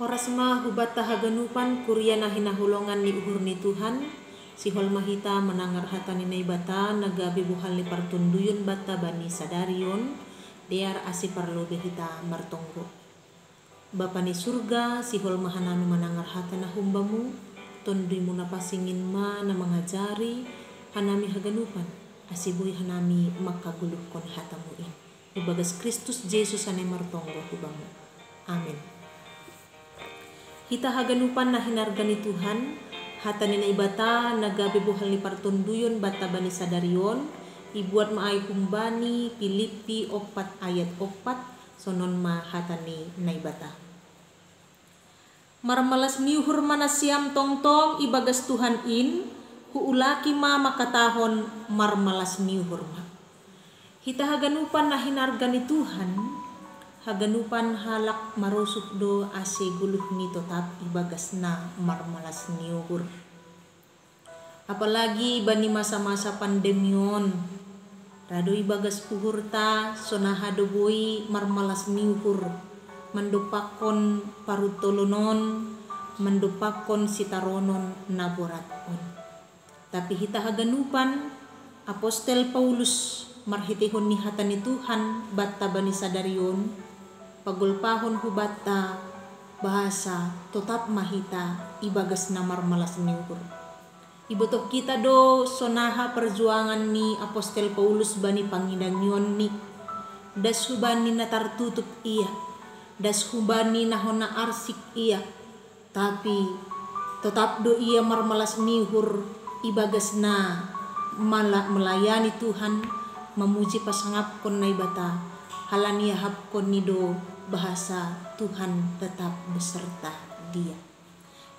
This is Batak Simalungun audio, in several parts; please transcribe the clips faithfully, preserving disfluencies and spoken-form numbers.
Horas ma hubatta haganupan kuria na hinaholongan ni uhur ni Tuhan, sihol ma hita manangar hata ni Naibata na gabe bohal ni partonduyun batta bani sadari on, dear ase parlobe hita martonggo. Bapa ni surga, sihol ma hanami manangar hata na humbamu, tonduymu na pasingin ma na mangajari hanami haganupan, ase boi hanami mangkagoluhkon hatamu in. Ibagas Kristus Jesus ane martonggo hubamu. Amin. Hita haganupan na hinarga ni Tuhan, hata ni Naibata na gabe bohal ni partonduyon batta bani sadari on, ibuat ma ai humbani Pilippi ompat ayat ompat, sonon ma hata ni Naibata. Marmalas ni uhur ma nasiam tongtong ibagas Tuhan in, huulaki ma mangkatahon marmalas ni uhur ma. Hita haganupan na hinarga ni Tuhan, haganupan halak marosuh do ase goluhni totap ibagas na marmalas ni uhur. Apalagi bani masa-masa pandemi on, ra do ibagas uhurta sonaha do boi marmalas ni uhur, mandompakkon paruntolonon, mandompakkon sitaronon na borat on. Tapi hita haganupan, Apostel Paulus marhiteihon ni hata ni Tuhan batta bani sadari on, pagolpahon hubatta bahasa totap ma hita ibagas na marmalas ni uhur. Ibotoh kita do sonaha perjuangan ni Apostel Paulus bani pangidangionni. Das hubani na tartutup ia, das hubani na hona arsik ia, tapi totap do ia marmalas ni uhur ibagas na mala melayani Tuhan, mamuji pasangapkon Naibata, halani iahapkonni do bahasa Tuhan tetap beserta dia.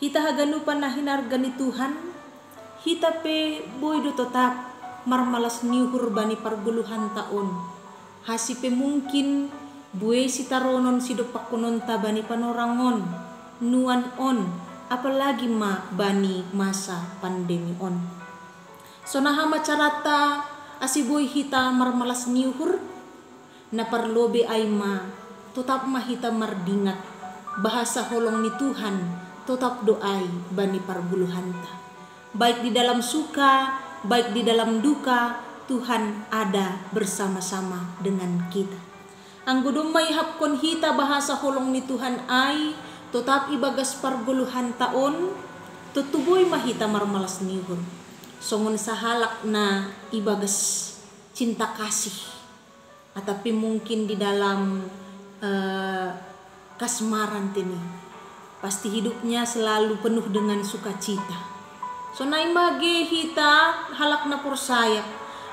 Hita haganupan na hinarga ni Tuhan, hita pe boi do totap marmalas ni uhur bani pargoluhanta on. Hasi pe mungkin buei sitaronon sidompakkononta bani panorang on, nuan on, apalagi ma bani masa pandemi on. Sonaha ma carata ase boi hita marmalas ni uhur? Na parlobe ai ma, totap ma hita mardingat, bahasa holong ni Tuhan totap do ai bani pargoluhanta. Baik di dalam suka, baik di dalam duka, Tuhan ada bersama-sama dengan kita. Anggo domma iahapkon hita bahasa holong ni Tuhan ai, totap ibagas pargoluhanta on, tontu boi ma hita marmalas ni uhur. Songon sahalak na ibagas cinta kasih, atapi mungkin di dalam eh, kasmaran tene. Pasti hidupnya selalu penuh dengan sukacita. Sonai ma ge hita halak na porsaya.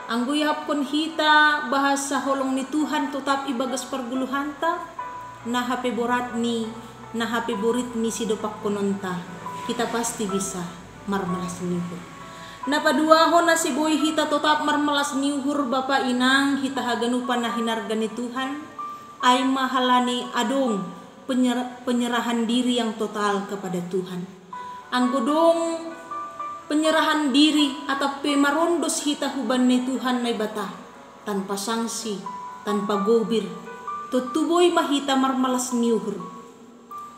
Anggo iahapkon hita bahasa holong ni Tuhan totap ibagas pargoluhanta, na hape borat ni, na hape borit ni sidompakkononta, hita pasti bisa marmalas ni uhur. Na paduahon ase boi hita totap marmalas ni uhur, bapa inang, hita haganupan na hinarga ni Tuhan, ai ma halani adong penyer- penyerahan diri yang total kepada Tuhan. Anggo dong penyerahan diri atap pe marondos hita huban ni Tuhan Naibata, tanpa sanksi, tanpa gobir, tontu boi ma hita marmalas ni uhur.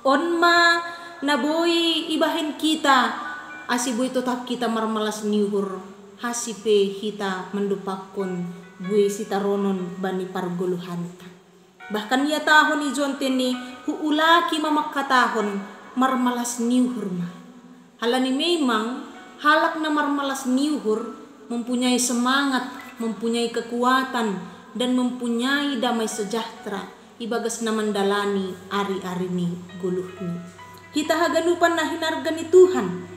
On ma na boi ibahen kita, ase boi totap kita marmalas ni uhur, hasi pe hita mandompakkon buei sitaronon bani pargoluhanta. Bahkan ihatahon i John tene, huulaki ma mangkatahon marmalas ni uhur ma. Halani memang halak na marmalas ni uhur mempunyai semangat, mempunyai kekuatan, dan mempunyai damai sejahtera ibagas na mandalani ari-ari ni goluhni. Hita haganupan na hinarga ni Tuhan.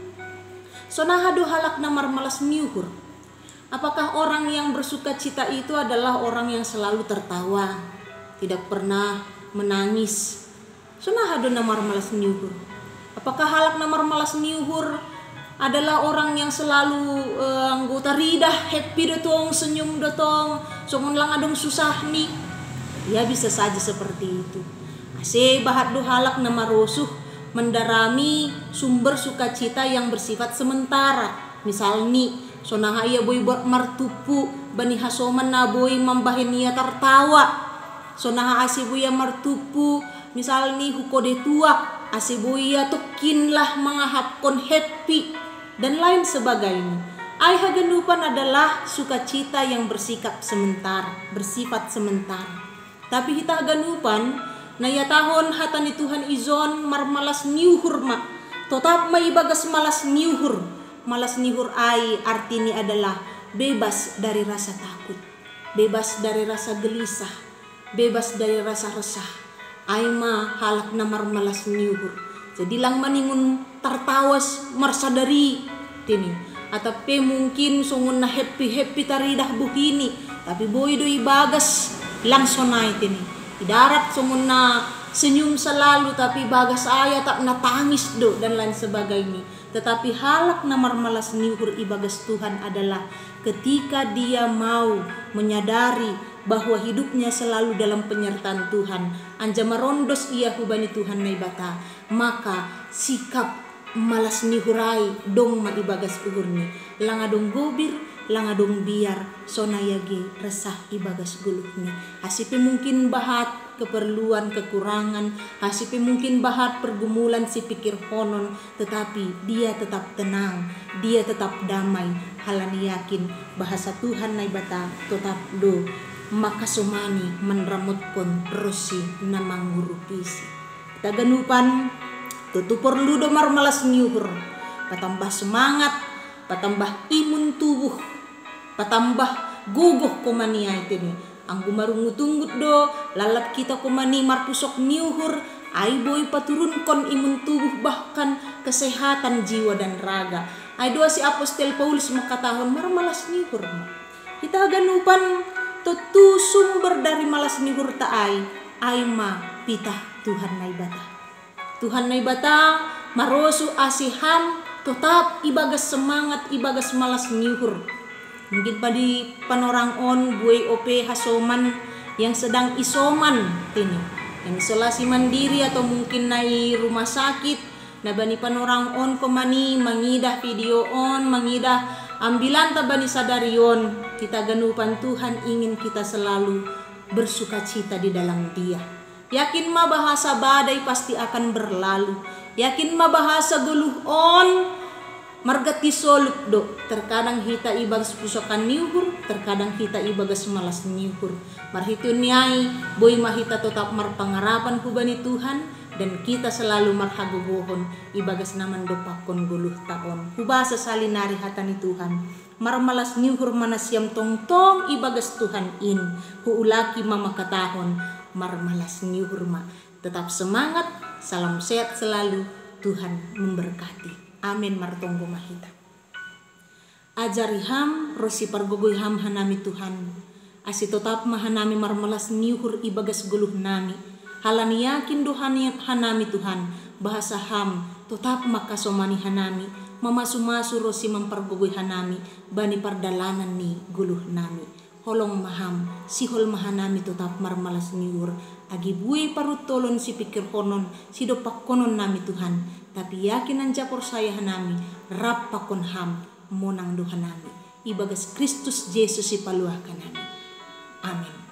Sonaha do halak na marmalas ni uhur? Apakah orang yang bersukacita itu adalah orang yang selalu tertawa, tidak pernah menangis? Sonaha do na marmalas ni uhur? Apakah halak na marmalas ni uhur adalah orang yang selalu eh, anggo taridah, happy do tong, senyum do tong, songon lang adong susahni? Ya, bisa saja seperti itu. Ase bahat do halak na marosuh mandarami sumber sukacita yang bersifat sementara. Misalni, sonaha ia boi buat martumpu bani hasoman na boi mambahen ia tartawa. Sonaha ase boi ia martumpu, misalni hu kode tuak, Ase boi ia tokkinlah mangahapkon happy dan lain sebagainya. Ai haganupan adalah sukacita yang bersikap sementara, bersifat sementara. Tapi hita haganupan, na iatahon hata ni Tuhan ijon marmalas ni uhur ma. Totap ma ibagas malas ni uhur. Malas ni uhur ai artini adalah bebas dari rasa takut, bebas dari rasa gelisah, bebas dari rasa resah. Ai ma halak na marmalas ni uhur. Jadi lang maningon tartawas marsadari tini. Atap pe mungkin songon na happy-happy taridah bohini, tapi boi do ibagas lang sonai tini. Idarat songon na senyum selalu, tapi bagas ai atap na tangis do dan lain sebagainya. Tetapi halak na marmalas ni uhur ibagas Tuhan adalah ketika dia mau menyadari bahwa hidupnya selalu dalam penyertaan Tuhan, anjaha marondos ia hubani Tuhan Naibata, maka sikap malas ni uhur ai dong ma ibagas uhurni, lang adong gobir, lang adong biar, sonai age resah ibagas goluhni. Ase pe mungkin bahat keperluan, kekurangan, ase pe mungkin bahat pergumulan sipikirhonon, tetapi dia tetap tenang, dia tetap damai, halani yakin bahasa Tuhan Naibata totap do makasomani manramotkon ronsi na mangurupisi. Hita haganupan, tontu porlu do marmalas ni uhur, patambah semangat, patambah imun tubuh, patambah gogoh koma ni ai tini. Anggo marunggut-unggut do, lalap hita koma ni marpusok ni uhur, ai boi paturunkon imun tubuh bahkan kesehatan jiwa dan raga. Ai do ase apostel Paulus mangkatahon marmalas ni uhur ma. Hita haganupan, tontu sumber dari malas ni uhurta ai, ai ma pitah Tuhan Naibata. Tuhan Naibata marosuh ase ham totap ibagas semangat, ibagas malas ni uhur. Mungkin bani panorang on buei ope hasoman yang sedang isoman tini, yang isolasi mandiri atau mungkin na i rumah sakit. Na bani panorang on koma ni mangidah video on, mangidah ambilanta bani sadari on, hita haganupan, Tuhan ingin kita selalu bersukacita di dalam Dia. Yakin ma bahasa badai pasti akan berlalu. Yakin ma bahasa goluh on marganti solup do. Terkadang hita ibagas pusokan ni uhur, terkadang hita ibagas malas ni uhur. Marhitehon ni ai, boi ma hita totap marpangarapan hubani Tuhan, dan hita selalu marhagogohon ibagas na mandompakkon goluhta on. Hubasa sahali nari hata ni Tuhan. Marmalas ni uhur ma nasiam tongtong ibagas Tuhan in, huulaki ma mangkatahon, marmalas ni uhur ma. Tetap semangat, salam sehat selalu, Tuhan memberkati. Amin, martonggo ma hita. Ajari ham, ronsi pargogoi ham hanami Tuhan. Ase totap ma hanami marmalas ni uhur ibagas goluhnami. Halani yakin do hani-, hanami Tuhan, bahasa ham totap mangkasomani hanami, mamasu-masu ronsi mampargogoi hanami bani pardalanan ni goluhnami. Holong ma ham, sihol ma hanami totap marmalas ni uhur, age buei paruntolon sipikirhonon, sidompakkononnami Tuhan, tapi yakin anjaha porsaya hanami, rap pakon ham, monang do hanami. Ibagas Kristus Jesus sipaluahkannami. Amin.